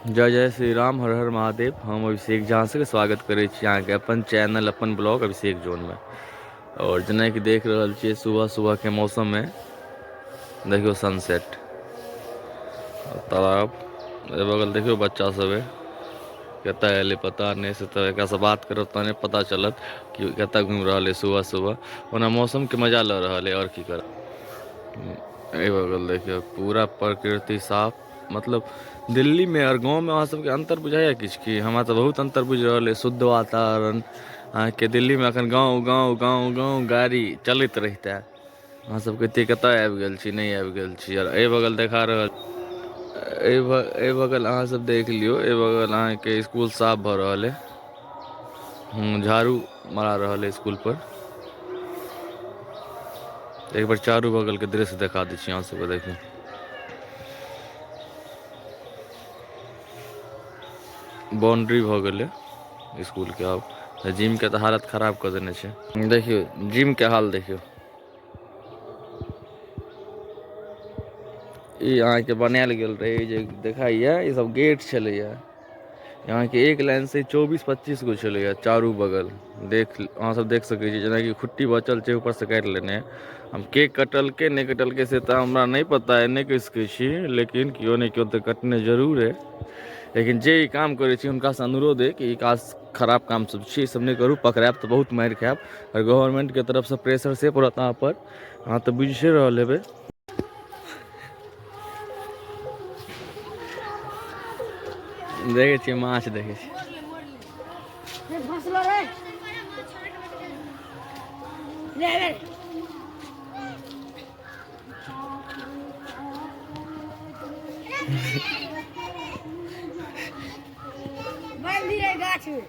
जय जय श्री राम, हर हर महादेव। हम अभिषेक झा से स्वागत करै छी अहाँके अपन चैनल अपन ब्लॉग अभिषेक जोनमे। और जेनाकि देख रहल छियै सुबह सुबह के मौसममे देखियौ सनसेट तालाब एहि बगल देखियौ बच्चा सब है कतऽ एलै पता नहि, से तऽ एकरासँ बात करब तहने पता चलत कि कतऽ घुमि रहल है सुबह सुबह। ओना मौसमके मजा लऽ रहल है और की करत। एहि बगल देखियौ पूरा प्रकृति साफ, मतलब दिल्लीमे आओर गाँवमे अहाँ सबके अन्तर बुझाइए किछु की? हमरा तऽ बहुत अन्तर बुझि रहल अइ। शुद्ध वातावरण अहाँके दिल्लीमे एखन गाँव गाँव गाँव गाँव गाड़ी चलैत रहितै। अहाँ सबके एते कतऽ आबि गेल छी, नहि आबि गेल छी। आओर एहि बगल देखा रहल एहि बगल अहाँ सब देख लियौ, एहि बगल अहाँके इसकुल साफ भऽ रहल अइ, झाड़ू मारा रहल अइ इसकुल पर। एक बार चारू बगल के दृश्य देखा दै छी अहाँ सबके। देखियौ बाउंड्री भऽ गेलै इसकुल के। आब जिम के तऽ हालत खराब कऽ देने छै। देखियौ जिम के हाल देखियौ, ई अहाँके बनायल गेल रहै जे देखाइए, ई सब गेट छलैया अहाँके एक लाइन से 24-25 गो छलैया चारू बगल। देख अहाँ सब देख सकै छी जेनाकि खुट्टी बचल छै ऊपर से काटि लेने। हम के कटलकै नहि कटलकै से तऽ हमरा नहि पता है, नहि कहि सकै छी, लेकिन केओ नहि केओ तऽ कटने जरूर है। लेकिन जे ई काम करै छी हुनकासँ अनुरोध है कि ई काज खराब काम सब छी, ई सब नहि करू, पकड़ायब तऽ बहुत मारि खायब। आओर गवर्नमेंटके तरफसँ प्रेशर से पड़त अहाँ पर, अहाँ तऽ बुझिए रहल हेबै। देखै छियै माछ, देखै छियै गाछ में।